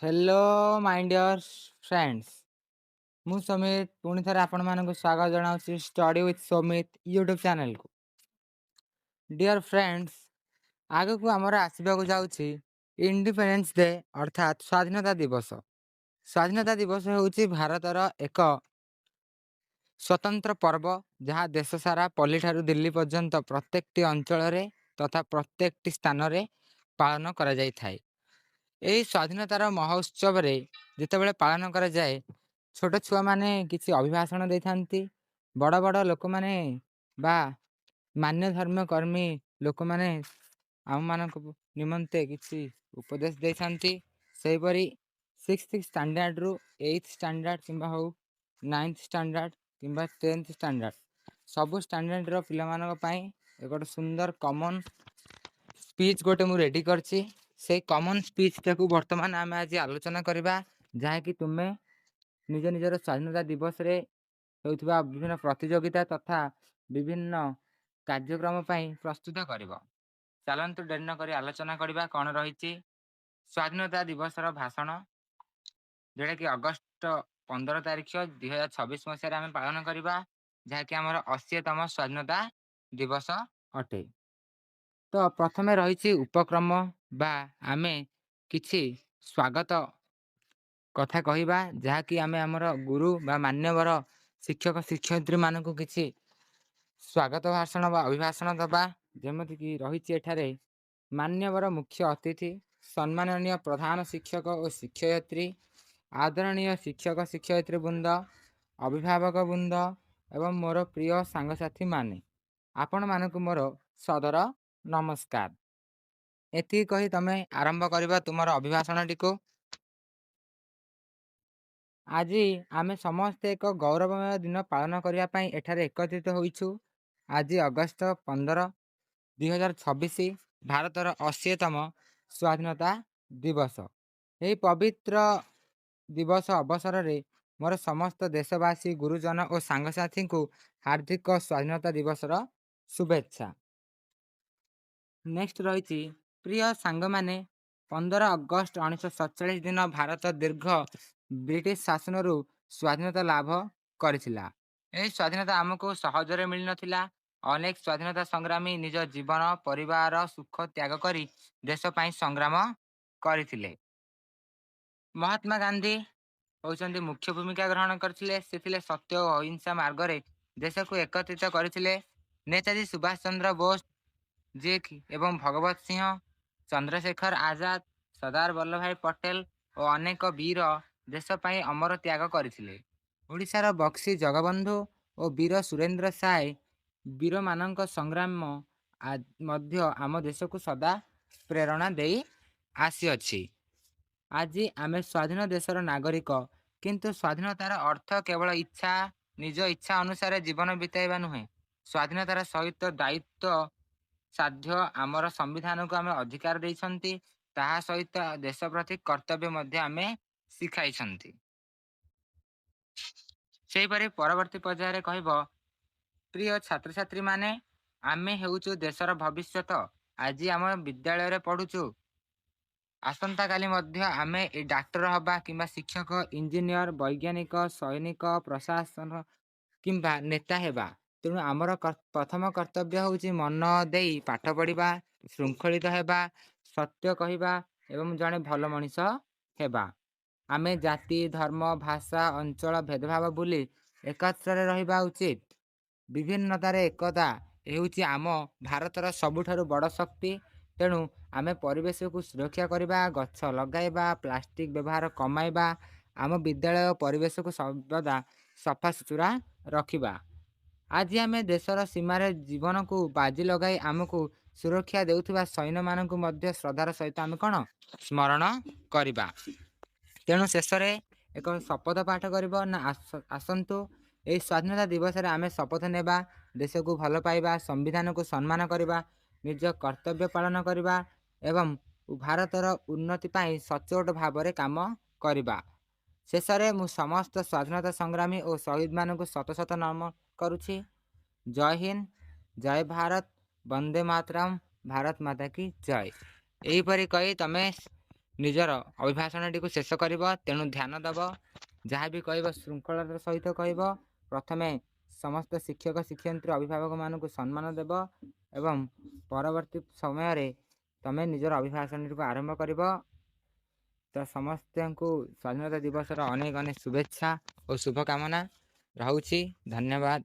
Hello my dear friends, ମୁଁ ସମିତ ପୁଣି ଥରେ ଆପଣମାନଙ୍କୁ ସ୍ୱାଗତ ଜଣାଉଛି ଷ୍ଟଡି ୱିଥ୍ ସମିତ ୟୁଟ୍ୟୁବ୍ ଚ୍ୟାନେଲକୁ। ଡିଅର୍ ଫ୍ରେଣ୍ଡସ୍, ଆଗକୁ ଆମର ଆସିବାକୁ ଯାଉଛି ଇଣ୍ଡିପେଣ୍ଡେନ୍ସ ଡେ, ଅର୍ଥାତ୍ ସ୍ୱାଧୀନତା ଦିବସ। ସ୍ୱାଧୀନତା ଦିବସ ହେଉଛି ଭାରତର ଏକ ସ୍ୱତନ୍ତ୍ର ପର୍ବ, ଯାହା ଦେଶ ସାରା ପଲ୍ଲୀଠାରୁ ଦିଲ୍ଲୀ ପର୍ଯ୍ୟନ୍ତ ପ୍ରତ୍ୟେକଟି ଅଞ୍ଚଳରେ ତଥା ପ୍ରତ୍ୟେକଟି ସ୍ଥାନରେ ପାଳନ କରାଯାଇଥାଏ। ଏହି ସ୍ୱାଧୀନତାର ମହୋତ୍ସବରେ ଯେତେବେଳେ ପାଳନ କରାଯାଏ, ଛୋଟ ଛୁଆମାନେ କିଛି ଅଭିଭାଷଣ ଦେଇଥାନ୍ତି, ବଡ଼ ବଡ଼ ଲୋକମାନେ ବା ମାନ୍ୟ ଧର୍ମକର୍ମୀ ଲୋକମାନେ ଆମମାନଙ୍କ ନିମନ୍ତେ କିଛି ଉପଦେଶ ଦେଇଥାନ୍ତି। ସେହିପରି ସିକ୍ସଥ ଷ୍ଟାଣ୍ଡାର୍ଡ଼ରୁ ଏଇଥ୍ ଷ୍ଟାଣ୍ଡାର୍ଡ଼ କିମ୍ବା ହଉ ନାଇନ୍ଥ ଷ୍ଟାଣ୍ଡାର୍ଡ଼ କିମ୍ବା 10th standard, ସବୁ ଷ୍ଟାଣ୍ଡାର୍ଡ଼ର ପିଲାମାନଙ୍କ ପାଇଁ ଏକ ଗୋଟେ ସୁନ୍ଦର କମନ୍ ସ୍ପିଚ୍ ଗୋଟେ ମୁଁ ରେଡ଼ି କରିଛି। ସେଇ କମନ୍ ସ୍ପିଚ୍ଟାକୁ ବର୍ତ୍ତମାନ ଆମେ ଆଜି ଆଲୋଚନା କରିବା, ଯାହାକି ତୁମେ ନିଜ ନିଜର ସ୍ୱାଧୀନତା ଦିବସରେ ହେଉଥିବା ବିଭିନ୍ନ ପ୍ରତିଯୋଗିତା ତଥା ବିଭିନ୍ନ କାର୍ଯ୍ୟକ୍ରମ ପାଇଁ ପ୍ରସ୍ତୁତ କରିବ। ଚାଲନ୍ତୁ, ଡେରି ନକରି ଆଲୋଚନା କରିବା କ'ଣ ରହିଛି ସ୍ୱାଧୀନତା ଦିବସର ଭାଷଣ, ଯେଉଁଟାକି ଅଗଷ୍ଟ 15 ତାରିଖ 2026 ମସିହାରେ ଆମେ ପାଳନ କରିବା, ଯାହାକି ଆମର 80ତମ ସ୍ୱାଧୀନତା ଦିବସ ଅଟେ। ତ ପ୍ରଥମେ ରହିଛି ଉପକ୍ରମ ବା ଆମେ କିଛି ସ୍ୱାଗତ କଥା କହିବା, ଯାହାକି ଆମେ ଆମର ଗୁରୁ ବା ମାନ୍ୟବର ଶିକ୍ଷକ ଶିକ୍ଷୟିତ୍ରୀମାନଙ୍କୁ କିଛି ସ୍ୱାଗତ ଭାଷଣ ବା ଅଭିଭାଷଣ ଦେବା। ଯେମିତିକି ରହିଛି ଏଠାରେ, ମାନ୍ୟବର ମୁଖ୍ୟ ଅତିଥି, ସମ୍ମାନନୀୟ ପ୍ରଧାନ ଶିକ୍ଷକ ଓ ଶିକ୍ଷୟିତ୍ରୀ, ଆଦରଣୀୟ ଶିକ୍ଷକ ଶିକ୍ଷୟିତ୍ରୀ ବୃନ୍ଦ, ଅଭିଭାବକ ବୃନ୍ଦ ଏବଂ ମୋର ପ୍ରିୟ ସାଙ୍ଗସାଥିମାନେ, ଆପଣମାନଙ୍କୁ ମୋର ସାଦର ନମସ୍କାର। ଏତିକି କହି ତମେ ଆରମ୍ଭ କରିବ ତୁମର ଅଭିଭାଷଣଟିକୁ। ଆଜି ଆମେ ସମସ୍ତେ ଏକ ଗୌରବମୟ ଦିନ ପାଳନ କରିବା ପାଇଁ ଏଠାରେ ଏକତ୍ରିତ ହୋଇଛୁ। ଆଜି ଅଗଷ୍ଟ 15 2026, ଭାରତର 80ତମ ସ୍ୱାଧୀନତା ଦିବସ। ଏହି ପବିତ୍ର ଦିବସ ଅବସରରେ ମୋର ସମସ୍ତ ଦେଶବାସୀ, ଗୁରୁଜନ ଓ ସାଙ୍ଗସାଥୀଙ୍କୁ ହାର୍ଦ୍ଦିକ ସ୍ୱାଧୀନତା ଦିବସର ଶୁଭେଚ୍ଛା। ନେକ୍ସଟ ରହିଛି, ପ୍ରିୟ ସାଙ୍ଗମାନେ, 15 ଅଗଷ୍ଟ 1947 ଦିନ ଭାରତ ଦୀର୍ଘ ବ୍ରିଟିଶ ଶାସନରୁ ସ୍ୱାଧୀନତା ଲାଭ କରିଥିଲା। ଏହି ସ୍ୱାଧୀନତା ଆମକୁ ସହଜରେ ମିଳିନଥିଲା। ଅନେକ ସ୍ୱାଧୀନତା ସଂଗ୍ରାମୀ ନିଜ ଜୀବନ, ପରିବାର, ସୁଖ ତ୍ୟାଗ କରି ଦେଶ ପାଇଁ ସଂଗ୍ରାମ କରିଥିଲେ। ମହାତ୍ମା ଗାନ୍ଧୀ ହେଉଛନ୍ତି ମୁଖ୍ୟ ଭୂମିକା ଗ୍ରହଣ କରିଥିଲେ। ସେ ଥିଲେ ସତ୍ୟ ଓ ଅହିଂସା ମାର୍ଗରେ ଦେଶକୁ ଏକତ୍ରିତ କରିଥିଲେ। ନେତାଜୀ ସୁଭାଷ ଚନ୍ଦ୍ର ବୋଷ ଯିଏକି ଏବଂ ଭଗବତ ସିଂହ, ଚନ୍ଦ୍ରଶେଖର ଆଜାଦ, ସର୍ଦ୍ଦାର ବଲ୍ଲଭ ଭାଇ ପଟେଲ ଓ ଅନେକ ବୀର ଦେଶ ପାଇଁ ଅମର ତ୍ୟାଗ କରିଥିଲେ। ଓଡ଼ିଶାର ବକ୍ସି ଜଗବନ୍ଧୁ ଓ ବୀର ସୁରେନ୍ଦ୍ର ସାଏ ବୀରମାନଙ୍କ ସଂଗ୍ରାମ ମଧ୍ୟ ଆମ ଦେଶକୁ ସଦା ପ୍ରେରଣା ଦେଇ ଆସିଅଛି। ଆଜି ଆମେ ସ୍ୱାଧୀନ ଦେଶର ନାଗରିକ, କିନ୍ତୁ ସ୍ୱାଧୀନତାର ଅର୍ଥ କେବଳ ନିଜ ଇଚ୍ଛା ଅନୁସାରେ ଜୀବନ ବିତାଇବା ନୁହେଁ। ସ୍ୱାଧୀନତାର ସହିତ ଦାୟିତ୍ୱ ସାଧ୍ୟ। ଆମର ସମ୍ବିଧାନକୁ ଆମେ ଅଧିକାର ଦେଇଛନ୍ତି, ତାହା ସହିତ ଦେଶ ପ୍ରତି କର୍ତ୍ତବ୍ୟ ମଧ୍ୟ ଆମେ ଶିଖାଇଛନ୍ତି। ସେହିପରି ପରବର୍ତ୍ତୀ ପର୍ଯ୍ୟାୟରେ କହିବ, ପ୍ରିୟ ଛାତ୍ରଛାତ୍ରୀମାନେ, ଆମେ ହେଉଛୁ ଦେଶର ଭବିଷ୍ୟତ। ଆଜି ଆମ ବିଦ୍ୟାଳୟରେ ପଢୁଛୁ, ଆସନ୍ତାକାଲି ମଧ୍ୟ ଆମେ ଏ ଡାକ୍ତର ହବା କିମ୍ବା ଶିକ୍ଷକ, ଇଞ୍ଜିନିୟର, ବୈଜ୍ଞାନିକ, ସୈନିକ, ପ୍ରଶାସନ କିମ୍ବା ନେତା ହେବା। ତେଣୁ ଆମର ପ୍ରଥମ କର୍ତ୍ତବ୍ୟ ହେଉଛି ମନ ଦେଇ ପାଠ ପଢ଼ିବା, ଶୃଙ୍ଖଳିତ ହେବା, ସତ୍ୟ କହିବା ଏବଂ ଜଣେ ଭଲ ମଣିଷ ହେବା। ଆମେ ଜାତି, ଧର୍ମ, ଭାଷା, ଅଞ୍ଚଳ ଭେଦଭାବ ଭୁଲି ଏକତ୍ରରେ ରହିବା ଉଚିତ। ବିଭିନ୍ନତାରେ ଏକତା ହେଉଛି ଆମ ଭାରତର ସବୁଠାରୁ ବଡ଼ ଶକ୍ତି। ତେଣୁ ଆମେ ପରିବେଶକୁ ସୁରକ୍ଷା କରିବା, ଗଛ ଲଗାଇବା, ପ୍ଲାଷ୍ଟିକ ବ୍ୟବହାର କମାଇବା, ଆମ ବିଦ୍ୟାଳୟ ପରିବେଶକୁ ସର୍ବଦା ସଫାସୁତୁରା ରଖିବା। ଆଜି ଆମେ ଦେଶର ସୀମାରେ ଜୀବନକୁ ବାଜି ଲଗାଇ ଆମକୁ ସୁରକ୍ଷା ଦେଉଥିବା ସୈନ୍ୟମାନଙ୍କୁ ମଧ୍ୟ ଶ୍ରଦ୍ଧାର ସହିତ ଆମେ କ'ଣ ସ୍ମରଣ କରିବା। ତେଣୁ ଶେଷରେ ଏକ ଶପଥ ପାଠ କରିବ ନା, ଆସନ୍ତୁ ଏହି ସ୍ୱାଧୀନତା ଦିବସରେ ଆମେ ଶପଥ ନେବା, ଦେଶକୁ ଭଲ ପାଇବା, ସମ୍ବିଧାନକୁ ସମ୍ମାନ କରିବା, ନିଜ କର୍ତ୍ତବ୍ୟ ପାଳନ କରିବା ଏବଂ ଭାରତର ଉନ୍ନତି ପାଇଁ ସଚ୍ଚୋଟ ଭାବରେ କାମ କରିବା। ଶେଷରେ ମୁଁ ସମସ୍ତ ସ୍ୱାଧୀନତା ସଂଗ୍ରାମୀ ଓ ଶହୀଦମାନଙ୍କୁ ଶତ ଶତ ନମନ କରୁଛି। ଜୟ ହିନ୍ଦ, ଜୟ ଭାରତ, ବନ୍ଦେ ମାତରମ୍, ଭାରତ ମାତା କି ଜୟ। ଏହିପରି କହି ତମେ ନିଜର ଅଭିଭାଷଣଟିକୁ ଶେଷ କରିବ। ତେଣୁ ଧ୍ୟାନ ଦେବ, ଯାହା ବି କହିବ ଶୃଙ୍ଖଳାର ସହିତ କହିବ। ପ୍ରଥମେ ସମସ୍ତ ଶିକ୍ଷକ ଶିକ୍ଷୟିତ୍ରୀ ଅଭିଭାବକମାନଙ୍କୁ ସମ୍ମାନ ଦେବ ଏବଂ ପରବର୍ତ୍ତୀ ସମୟରେ ତମେ ନିଜର ଅଭିଭାଷଣଟିକୁ ଆରମ୍ଭ କରିବ। ତ ସମସ୍ତଙ୍କୁ ସ୍ୱାଧୀନତା ଦିବସର ଅନେକ ଅନେକ ଶୁଭେଚ୍ଛା ଓ ଶୁଭକାମନା ରହୁଛି। ଧନ୍ୟବାଦ।